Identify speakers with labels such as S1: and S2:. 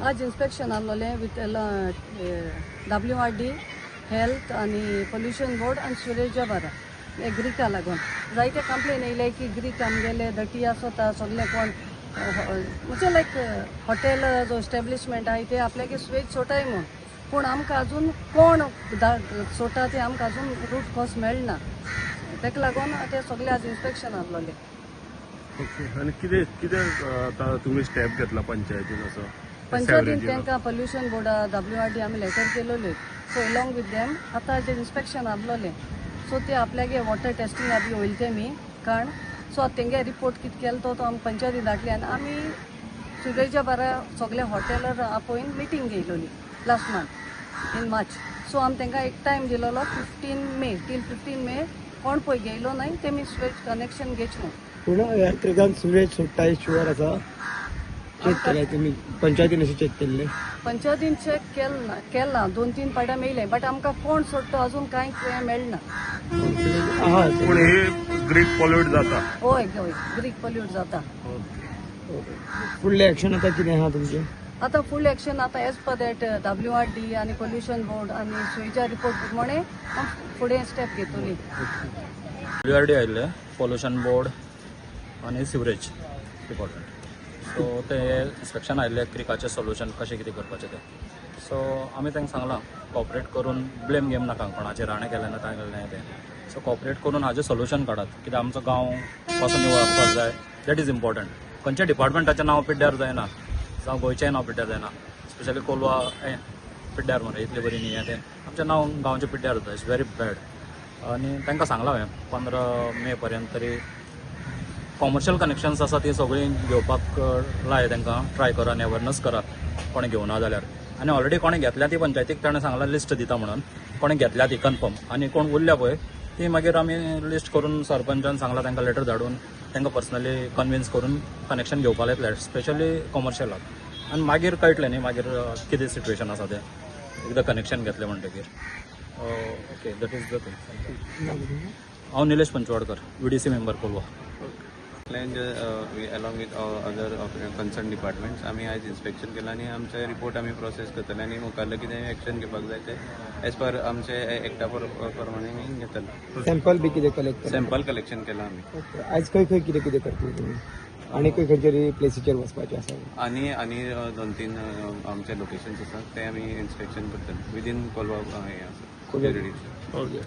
S1: आज inspection आसलोलें with WRD, health आनी pollution board आनी सिवरेजा बारा हे ग्रीका लागून जायते कंप्लेन येयले की ग्रीक आमगेले दटी आसता सगळे कोण म्हणजे लायक हॉटेल जो एस्टेब्लिशमेंट आहाय ते आपल्यागे सुवेज सोटाय म्हूण, पूण आमकां अजून कोण सोडटा ते आमकां अजून रूट कॉज मेळना. तेका लागून ते सगळे आज इन्स्पेक्शन आसलोलें.
S2: ओके, आनी कितें कितें आतां तुमी स्टेप घेतला पंचायतीन असो?
S1: पंचायतीन तांकां पोल्युशन बोर्डा, WRD आमी लेटर केलोले. सो एलॉंग विथ देम आतां ते इन्स्पेक्शन आसलोलें. सो ते आपल्यागे वॉटर टेस्टिंग बी वयले तेमी कारण. सो आतां तेंगे रिपोर्ट कितें केलो तो तो आमी पंचायतीन धाडली आनी आमी सिवरेजा बारा सगळे हॉटेलर आपोवन मिटींग घेयलोली last month in March. So आमी तांकां एक टायम दिलोलो 15 May, till 15 May कोण पळय घेयलो न्हय तेमी सिवेज कनेक्शन घेच म्हूण.
S3: पूण ह्या क्रिकान सुवेज सोडटा हे शुअर आसा? चेक केल्या तुमी पंचायतीन अशें चेक केल्लें?
S1: पंचायतीन चेक केल ना, केलां, दोन तीन पाड्या मेयले, बट आमकां कोण सोडटा अजून कांय हें मेळना.
S3: आहा.
S2: पूण हे ग्रीक पॉल्यूट जाता?
S1: हय हय, ग्रीक पॉल्यूट जाता.
S3: फुडलें एक्शन आतां कितें आहा तुमचें?
S1: आतां फुडलें एक्शन आतां एज पर that WRD आनी पोल्युशन बोर्ड आनी सुवेजा रिपोर्ट प्रमाणे आमी फुडें स्टेप घेतली.
S4: डब्ल्यूआरडी आयिल्ले, पोल्युशन बोर्ड आनी सिवरेज डिपार्टमेंट. सो ते इन्स्पेक्शन आयिल्ले क्रिकाचें सोल्युशन कशें कितें करपाचें तें. सो आमी तांकां सांगलां, कॉपरेट करून ब्लेम गेम नाका, कोणाचेर हाणें केलें ना, ताणें केलें ना तें. सो कॉपरेट करून हाजें सोल्युशन काडात, कित्याक आमचो गांव कसो निवळ आसपाक जाय, that is important. खंयच्या डिपार्टमेंटाचें नांव पिड्ड्यार जायना, जावं गोंयचेंय नांव पिड्ड्यार जायना. स्पेशली कोलवा हें पिड्ड्यार मरे, इतलें बरी न्ही हें तें आमचें नांव गांवचें पिड्ड्यार जाता. It's very bad. आनी तांकां सांगलां हांवें, 15 मे पर्यंत तरी कॉमर्शियल कनेक्शन्स आसा ती सगळीं घेवपाक लाय तांकां, ट्राय करा आनी अवेरनस करात कोणें घेवना जाल्यार. आनी ऑलरेडी कोणें घेतल्या ती पंचायतीक ताणें सांगलां लिस्ट दिता म्हणून, कोणें घेतल्या ती कन्फर्म. आनी कोण उरल्या पळय ती मागीर आमी लिस्ट करून सरपंचान सांगलां तांकां लेटर धाडून तांकां पर्सनली कन्विन्स करून कनेक्शन घेवपाक येतलें, स्पेशली कॉमर्शियलाक. आनी मागीर कळटलें न्ही मागीर कितें सिट्युएशन आसा तें एकदां कनेक्शन घेतलें म्हणटकीर. Okay, that is the thing. हांव Nilesh Panchwadkar, VDC member, Colva.
S5: Along with other concern departments आमी आयज इन्स्पेक्शन केलां आनी आमचे रिपोर्ट आमी प्रोसेस करतले आनी मुखारले कितें एक्शन घेवपाक जाय ते एज पर आमचे एक्टा प्रमाणे आमी घेतले.
S3: सॅम्पल बी कितें कलेक्ट केलें?
S5: सॅम्पल कलेक्शन केलां आमी.
S3: ओके. आयज खंय खंय कितें कितें करतले तुमी आनी खंय खंयचे प्लेसीचेर वचपाचें आसा?
S5: आनी आनी दोन तीन आमचे लोकेशन्स आसा, ते आमी इन्स्पेक्शन करतले विदीन कोलवा हें आसा
S3: कोलवा.
S5: Jurisdiction.
S3: Okay.